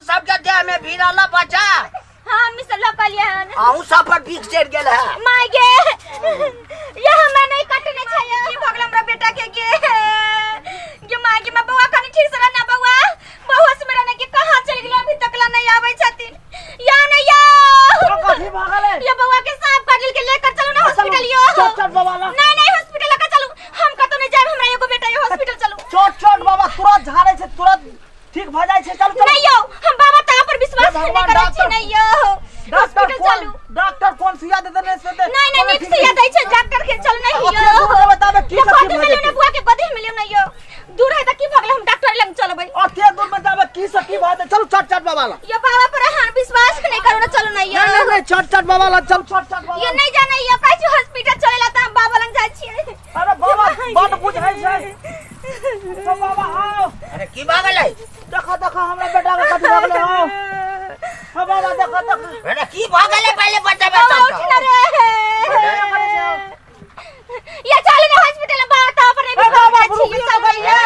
सबके देह में भिड़ल है बच्चा। हाँ, हम सब लकलिए हन। अहूँ सब पर बिख चढ़ि गेल है। माय गे, ये हमरा नहीं कटने छै। की भगल हमरा बेटा के? गे गे माय गे, बौआ कनी ठीक से रहना। बौआ, बौआ से मेरा नहीं के कहाँ चल गेल? अभी तक ला नहीं आबै छथिन। या नहीं यो। कथी भऽ गेलै? ये बौआ के सांप काट के लेकर चलू ना हॉस्पिटल यो। चट चट बाबा ला। नहीं नहीं, हॉस्पिटल लगा चलू। हम कतौ नहीं जाएब, हमरा एगो बेटा ये, हॉस्पिटल चलू। चोट चोट बाबा तुरंत झाड़े छै, तुरंत ठीक भऽ जाइ छै। चल चल। नहीं यो, हम बाबा ता पर विश्वास हे नहीं भगवान, करै छी। डॉक्टर- नहीं यो, डॉक्टर हॉस्पिटल कोन चलू। डॉक्टर कोन सुइया दे देने से दे? नहीं नहीं, नीक सुइया दै छै डॉक्टर के। चल नहीं ओते यो। दूर जेबै ताबे की ये सब ठीक गोदी भऽ में लियौ ना जेतै? बुआ के गोदी में लियौ ना यो। दूर है त की भगल, हम डॉक्टर लग चलबै। ओते दूर में जाबे की से की भऽ जेतै? चलू चट चट बाबा ला। यो बाबा पर अहाँ विश्वास नहीं करू ना, चलू ना यो। नहीं नहीं नहीं, चट चट बाबा ला चल, चट चट बाबा। यो नहीं जाना यो, कहै छी हॉस्पिटल चलेला त हम बाबा लग जाइ छियै। अरे बाबा बड बुझै छै तो बाबा आओ। अरे की भऽ गेलै? देखो देखो, हमरा बेटा के कथी भऽ गेलै। आओ हाँ बाबा, देखो देखो। अरे की भऽ गेलै, पहिले बतेबै बाबा तब उठ ना रे। ये चलू ना हॉस्पिटल में, बाबा ता पर नहीं ए बाबा, विश्वास करै छी। रुकियो चलू तो यो।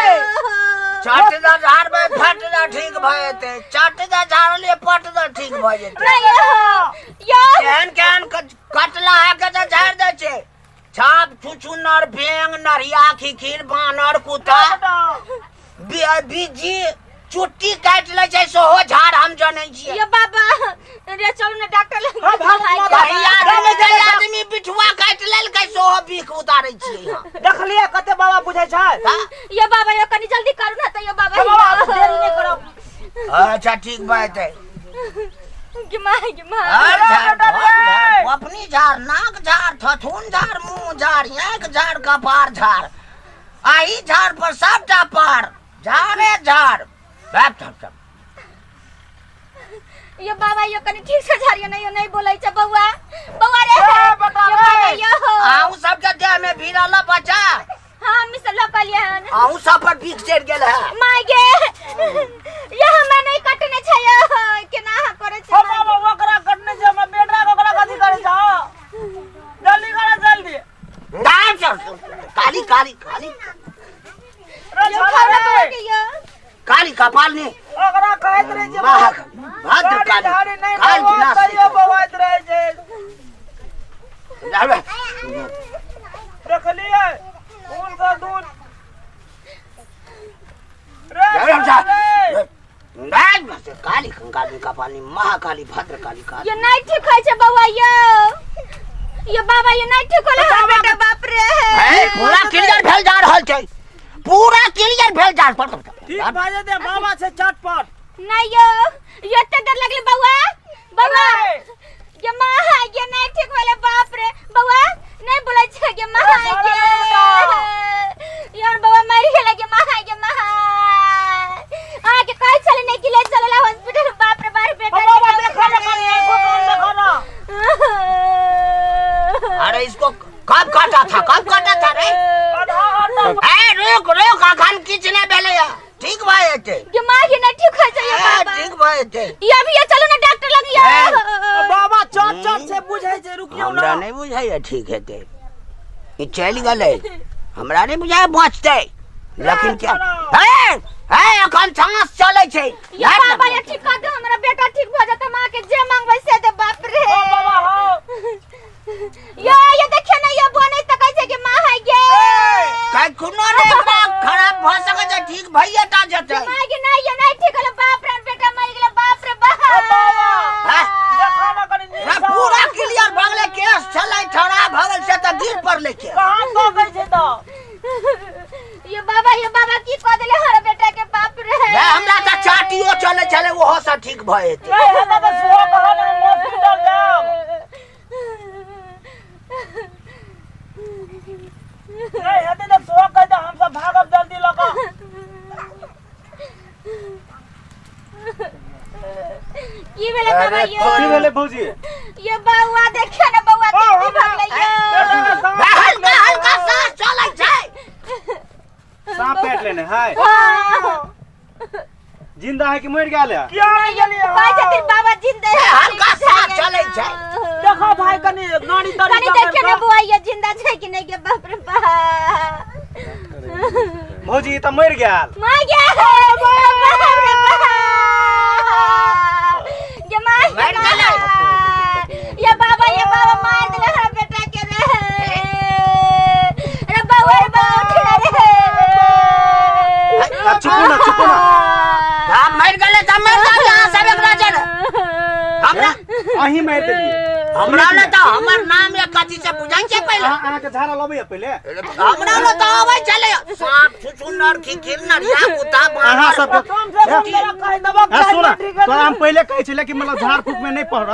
चट दऽ झाड़बै, फट दऽ ठीक भऽ जेतै। चट दऽ झाड़लियै, पट दऽ ठीक भऽ जेतै। नहीं यो यो। केहन केहन कटला है के तऽ झाड़ि दै छै। छाप छुछुनर बेंग नरिया खिखिर बानर कुत्ता बिज्जी चुट्टी काटि लै छै, सेहो झाड़ हम जनै छियै। ये बाबा रे, चलू ना डॉक्टर लग। हाँ, भारत माता। कहिया आदमी बिठुआ काटि लेलकै, सेहो बिख उतारै छियै हम। देखलियै कते बाबा बुझै छै? हाँ? ये बाबा यो, कनी जल्दी करू ना त यो बाबा। हे बाबा, आब देरी नहि करब। अच्छा ठीक भऽ जेतै। गे माय गे माय। हर झाड़ बेटा घर रे। झाड़ अपनी झाड़ नाक झाड़ थथुन झाड़ मुंह झाड़ आँखि झाड़ कपार झाड़ आही झाड़ पर सबटा पार झाड़े झाड़ बाप थप थप। यो बाबा यो, कनी ठीक से झाड़ियो। नहीं यो, नहीं बोलै छै बौआ, बौआ रे। ए बेटा यो रे। बाबा यो। अहूँ सबके देह में भिड़ल है बच्चा। हाँ, हम सब लकलिए हन। अहूँ सब पर बिख चढ़ि गेल है। माय गे, ये हमरा नहीं कटने छै यो, केना अहाँ करै छै? हम बाबा ओकरा कटने छै, हमर बेटा के ओकरा कथी करै छै? जल्दी करा जल्दी। दाम चल काली काली काली। रे यो छोड़ा खाना रे। बना के यो। काली कपाल ने ओकरा कहैत रहै छै वाह, भद्र गाड़ी काली झाड़ी नहि काल बौआ, विनाश। तैयो बौआइत रहै छै। देखलियै फूल के दूध रे छोड़ा रे। काली कंकाली कपाली महाकाली भद्र काली काली। यो नहीं ठीक होइ छै बौआ यो। यो बाबा यो, नहीं ठीक होले हमर बेटा, बाप रे। ए, पूरा क्लियर भेल जा रहल छै, पूरा क्लियर भेल जा रहल। ठीक भऽ जेतै बाबा छै चटपट। नहीं यो, यो एते डर लगले बौआ, बौआ। अरे! ये माँ ये नहीं ठीक होले, बाप रे। बौआ नहीं बोलै छै। गे माँ अरे गे बेटा। यार बौआ मरि गेलै। गे माँ गे माँ, अहाँ के कहै छलै नहीं कि ले चलेला हॉस्पिटल, बाप रे बाप बेटा। ओ बाबा देखो ना कनी आंखो कान देखो ना। अरे इसको कब काटा था, कब काटा था रे? आधा घंटा। ए रुक रुक, अखन किछु नहि भेलै है, ठीक भऽ जेतै। गे माँ गे, नहीं ठीक होइ छै ये ए, बाबा। ठीक भऽ जेतै। ये अभी ये चलू ना डॉक्टर लग ये। ए। बाबा चट चट से बुझै छै, रुकियौ हमरा ना। नहि बुझाइए ठीक हेतै। ई चलि गेलै, हमरा नहि बुझाइ बचतै, लेकिन क्या हे हे अखन सांस चलै छै। ये बाबा ये, ठीक कर दो हमरा बेटा, ठीक भऽ जेतै माँ के जे मांगबै से दे, बाप रे। ओ बाबा हो। ये ये देखियो ना, ये बनै त कहै छै कि माँ है गे। कखनो नहि एकरा खराब भऽ सकै छै, ठीक भइए टा जेतै। माँ गे, नहीं ये नहीं ठीक होले, बाप रे, बेटा मरि गेलै, बाप रे बाप। ओ बाबा हैं? देखो ना कनी नीक रे सँ। पूरा क्लियर भऽ गेलै, केस छलै ठड़ा भऽ गेल से तऽ गिर पड़लै केस। कहाँ कऽ छै तऽ? ये बाबा, ये बाबा की कह देले हर बेटा के, बाप रे। रे हमरा तऽ चाटियो चलै छलै, ओहो से ठीक भऽ जेतै। नहीं हेतै तऽ सुबह कहल हम हॉस्पिटल जायब। नहीं हेतै तऽ सुबह कहि दे, हमसब भागब जल्दी लऽ कऽ। की भेलै बाबा अरे यो? की भेलै भौजी? ये बौआ देखियो ना बौआ, ओ, की हमरा भऽ गेलै यो? बेटा के साँस रे हल्का हल्का सांस चलै छै। सांप काटि लेने है? हाँ। जिंदा है कि मरि गेल है? किया नहि गेलियै? कहै छथिन बाबा जिंदा ए, हल्का सांस चलै छै। देखो भाई, कनी नानी तानी कनी देखियो ने बौआ, ये जिंदा छै कि नहीं के, बाप रे बाप। भौजी, ई तऽ मरि गेल। मर गया, बाप रे बाप। अहीं मारि देलियै। हमरा ले तऽ हमर नाम या कथी से बुझै छै पहिले। अहाँके झाड़ा लबैया पहिले? हमरा ले तऽ अबै छलै साँप छुछुनर खिखिर नरिया कुत्ता अहाँ बानर। सबके कम से कम तोरा कहि देबक आ चाही सुन, ठीक है। तोरा हम पहिले कहै छलै कि मतलब झाड़ फूक में नहि पढ़,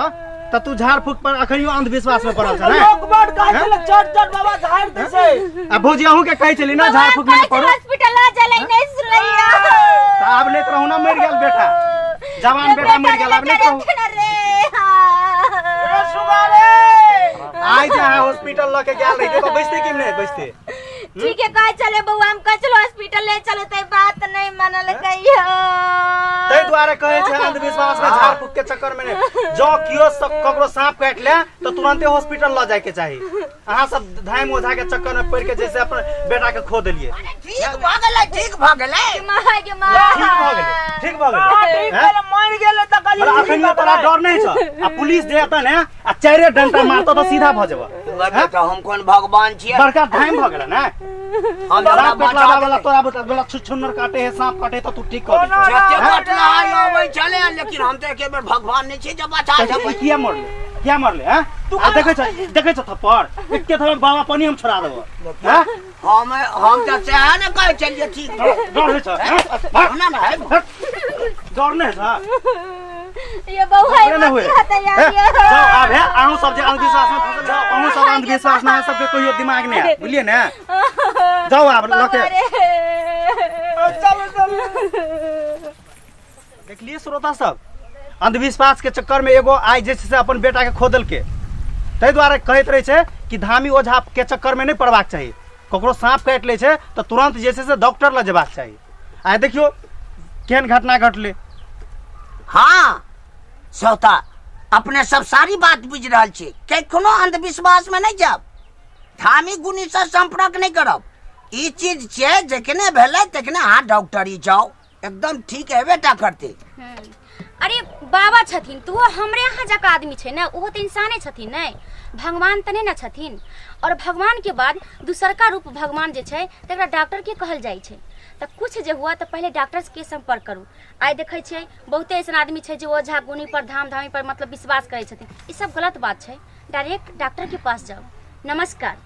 तऽ तू झाड़ फूक पर अखनियो अंधविश्वास में पड़ल छ ने। लोक बड कहै छलै चट चट बाबा झाड़ि दै छै। आ भौजी अहूँ के कहै छली ना झाड़ फूक में नहि पढ़ू, हॉस्पिटल आ चलै नहीं सुनलैया। तऽ आब नहि तऽ रहू ना, मरि गेल बेटा, जवान बेटा मरि गेल, आब नहि तऽ रहू। रे हाँ। रे सुगा रे, आइ जे अहाँ हॉस्पिटल लऽ के गेल रहियै तऽ बैसते कि नहि बैसते? ठीक है कहे चले बउआ, हम कहे चलो हॉस्पिटल ले चलो, ते बात नहीं मानल कहियो। ताहि दुआरे कहै छै अंधविश्वास में झाड़ फूक के चक्कर में नहि। जँ कियो सब ककरो सांप काटि ले तऽ तुरंते हॉस्पिटल लऽ जाय के चाही। अहाँ सब धाम ओझा के चक्कर में पड़ि के जैसे अपन बेटा के खो देलियै। ठीक भऽ गेलै, ठीक भऽ गेलै। माँ के माँ, ठीक भऽ गेलै, ठीक भऽ हाँ, गेलै। ठीक हैं? भेलै, मरि गेलै तऽ कहलियै अरे ठीक अखनियो तोरा भऽ डर नहि छ? आ पुलिस जे एतऽ ने आ चारिए डंटा मारतौ तऽ सीधा भऽ जेबऽ। बेटा हम कोन भगवान छियै? बड़का धाम भऽ गेलै ने। हम ओकरा सांप बचा कटला वाला देबै। तोरा बता वाला छुछुन्नर काटे है, सांप काटे तऽ तू ठीक कऽ कोनो देतौ। जते ना। कटला अबै छलै, लेकिन हम तऽ एके बेर भगवान नहि छियै जे बचा तऽ देबै। किया मरले, किया मरले? हैं, आ देखै छ, देखै छ थप्पड़ एके थप्पड़ बाबा पानी हम छोड़ा देबो। हैं, हम तऽ सएह ने कहै छलियै ठीक। डर होइ छ? हैं? भाग। ना ना है। हट। डर नहि छ? ये बउआ डरे नहि होए। हे, जाओ आब। हे, अहूँ सब जे अंधविश्वास में फंसल जाओ, अहूँ सब अंधविश्वास में, अहाँ सबके कहियो दिमाग नहि आयत, बुझलियै ने? जाओ आब लऽ के। चलू चलू। देखलिए श्रोता सब, अंधविश्वास के चक्कर में एगो आइ जे छै से अपन बेटा के खो देलकै। ताहि दुआरे कहैत रहै छै कि धामी ओझा के चक्कर में नहि पड़बाक चाही। ककरो साँप काटि लै छै तऽ तुरन्त जे छै से डॉक्टर लग जेबाक चाही। आइ देखियौ केहन घटना घटलै। हाँ श्रोता, अपने सब सारी बात बुझि रहल छी। कखनो अंधविश्वास में नहीं जाब, धामी गुनी से संपर्क नहीं करब। ई चीज छै जखने भेलै तखने अहाँ डॉक्टरी जाओ, एकदम ठीक हेबे टा करते। अरे बाबा छथिन तऽ ओहो हमरे अहाँ जकाँ आदमी छै ने, ओहो तऽ इंसाने छथिन ने, भगवान तऽ नहि ने छथिन। और भगवान के बाद दूसरका रूप भगवान जे छै तकरा डॉक्टर के कहल जाइ छै। तऽ कुछ जे हुआ तऽ पहिले डॉक्टर के संपर्क करू। आइ देखै छियै बहुते ऐसन आदमी छै जे ओझा गुनी पर धाम धामी पर मतलब विश्वास करै छथिन। ई सब गलत बात छै, डायरेक्ट डॉक्टर के पास जाउ। नमस्कार।